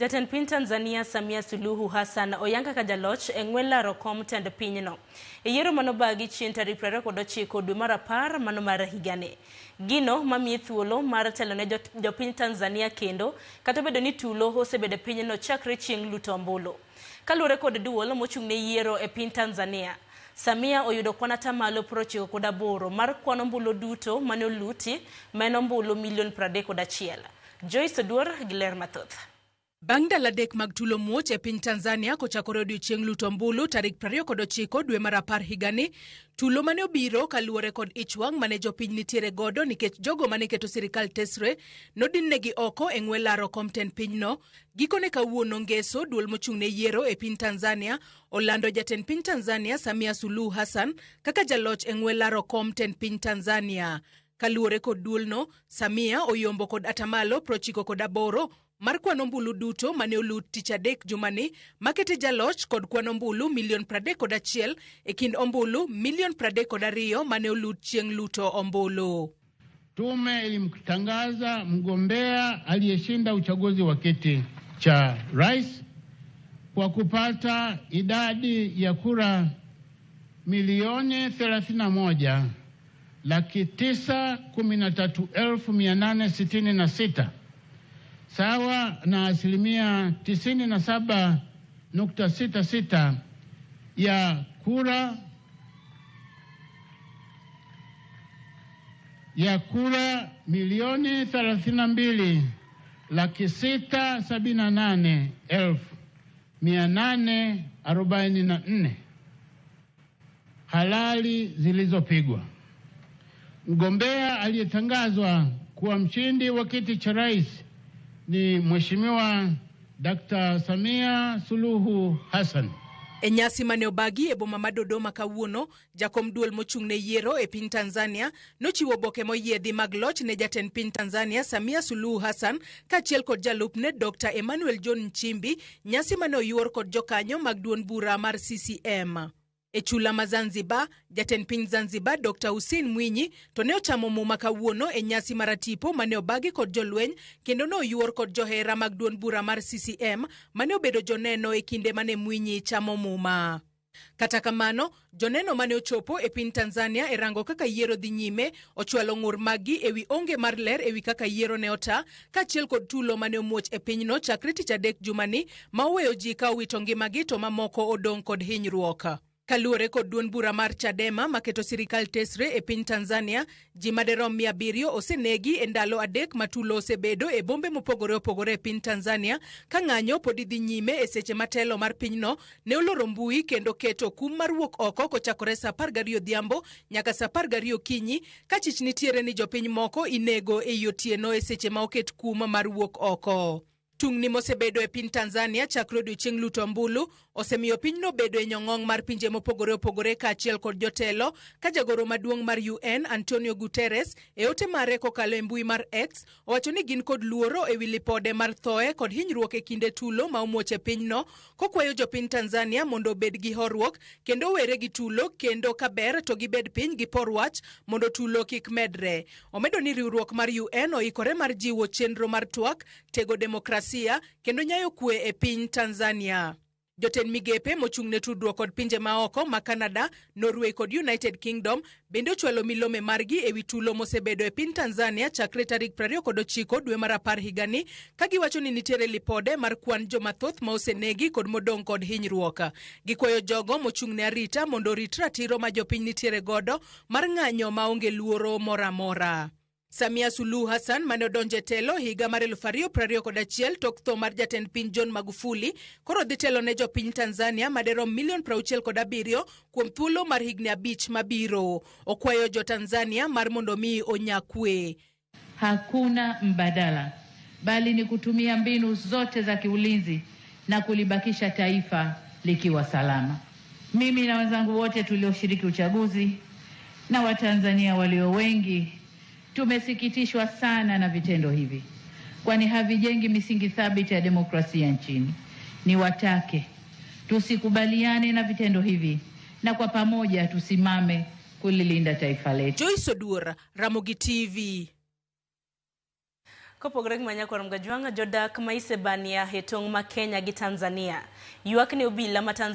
Jatend piny Tanzania Samia Suluhu Hassan oyang kaka jaloch e ng'we laro kom tend pinyno. E yiero manobagi chieng' tarik 29 dwe mar 10 mano mar higani. Gino mamiye thuolo mar telo ne jopiny Tanzania kendo kata obedo ni tulo osebedo e pinyno chakre chieng' luto ombulu. Kaluwore kod duol mochung' ne yiero e piny Tanzania, Samia oyudo kwan atamalo 98 mar kwan ombulu duto mane oluti ma en ombulu milion 31. Joyce Oduor gi ler mathoth. Bang' ndalo adek mag tulo muoch e piny Tanzania kochakore odiochieng' luto ombulu tarik 29 dwe mar 10 higani, tulo mane obiro kaluwore kod ich wang' mane jopiny nitiere godo nikech jogo mane keto sirikal tesre nodinnegi oko e ng'we laro kom tend pinyno. Gikone kawuono Ngeso, duol mochung' ne yiero e piny Tanzania olando jatend piny Tanzania Samia Suluhu Hassan kaka jaloch e ng'we laro kom tend piny Tanzania. Kaluwore kod duolno, Samia oyombo kod atamalo 98 mar kwan ombulu duto mane olut tich adek jumani makete jaloch kod kwan ombulu milion 31 e kind ombulu milion 32 mane olut chieng' luto ombulu. Tume ilimtangaza mgombea aliyeshinda uchaguzi wa kiti cha rais kwa kupata idadi ya kura milioni 31 laki tisa kumi na tatu elfu mia nane sitini na sita sawa na asilimia 97.66 ya kura milioni 32 laki sita sabini na nane elfu mia nane arobaini na nne halali zilizopigwa. Mgombea aliyetangazwa kuwa mshindi wa kiti cha rais ni Mheshimiwa Dr. Samia Suluhu Hassan. E nyasi mane obagi e boma ma Dodoma kawuono, jakom duol mochung' ne yiero e piny Tanzania nochiwo oboke moyiedhi mag loch ne jatend piny Tanzania Samia Suluhu Hassan kaachiel kod jalupne Dr. Emmanuel John Nchimbi, nyasi mane oyuor kod jokanyo mag duond bura mar CCM. E chula ma Zanzibar, jatend piny Zanzibar Dr. Hussein Mwinyi to ne ochamo muma kawuono e nyasi mar tipo mane obagi kod jolweny kendo ne oyuor kod johera mag duond bura mar CCM mane obedo joneno e kinde mane Mwinyi chamo muma. Kata kamano, joneno mane ochopo e piny Tanzania e rango kaka yiero dhi nyime ochwalo ng'ur maggi ewi onge mar ler ewi kaka yiero ne ota kaachiel kod tulo mane omuoch e pinyno chakre tich adek jumani ma oweyo ji ka owito ngimagi to mamoko odong' kod hinyruok. Kaluwore kod duond bura mar Chadema maketo sirikal tesre e piny Tanzania, ji maderom 700 osenegi e ndalo adek ma tulo osebedo e bombe mopogore opogore e piny Tanzania ka ng'anyo podi dhi nyime e seche ma telo mar pinyno ne oloro mbui kendo keto kum mar wuok oko kochakore saa 12 odhiambo nyaka saa 12 okinyi ka chich nitiere ni jopiny moko inego ei otieno e seche ma oket kum mar wuok oko. Tungni mosebedo e piny Tanzania chakre odiochieng' luto ombulu osemiyo pinyno bedo e nyong'ong' mar pinje mopogore opogore kaachiel kod jotelo ka jagoro maduong' mar UN Antonio Guterres e ote mare kokalo e mbui mar X owacho ni gin kod luoro ewi lipode mar thoe kod hinyruok e kinde tulo ma omuoch e pinyno kokwayo jopiny Tanzania mondo obed gi horuok kendo owere gi tulo kendo kaber to gibed piny gipor wach mondo tulo kik medre. Omedo ni riwruok mar UN oikore mar jiwo chenro mar twak, tego demokrasia kendo nyayo kwe e piny Tanzania. Jotend migepe mochung' ne tudruok kod pinje maoko ma Canada, Norway kod United Kingdom bende ochwalo milome margi ewi tulo mosebedo e piny Tanzania chakre tarik 29 dwe mar 10 higani ka giwacho ni nitiere lipode mar kwan jomathoth ma osenegi kod modong' kod hinyruok. Gikwayo jogo mochung' ne arita mondo orit ratiro ma jopiny nitiere godo mar ng'anyo maonge luoro moro amora. Samia Suluhu Hassan mane odonjo e telo higa mar 2021 tok tho mar jatend piny John Magufuli koro dhi telo ne jopiny Tanzania maderom milion 67 kuom thuolo mar higni 5 mabiro. Okwayo jo Tanzania mar mondo mi onya kwe. Hakuna mbadala bali ni kutumia mbinu zote za kiulinzi na kulibakisha taifa likiwa salama. Mimi na wenzangu wote tulioshiriki uchaguzi na Watanzania walio wengi tumesikitishwa sana na vitendo hivi, kwani havijengi misingi thabiti ya demokrasia nchini. Niwatake tusikubaliane na vitendo hivi na kwa pamoja tusimame kulilinda taifa letu. Joyce Oduor, Ramogi TV. Kopogore gi Manyakwar Mgajwang'a, jodak ma Isebania e tong' ma Kenya gi Tanzania ywak ne obila ma Tanzania.